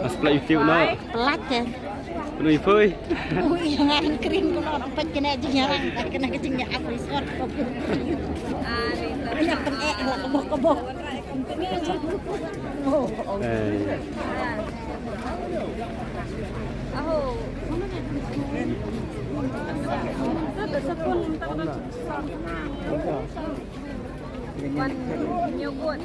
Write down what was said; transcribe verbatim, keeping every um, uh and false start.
Mas plat YouTube no. Plat ke. Penuh ipui. Ui, yang lain kering ko no, empat kena jing yang, kena ke jing yang apa resort ko. Ina pengek lah kebok-kebok. Eh. Wan nyugut.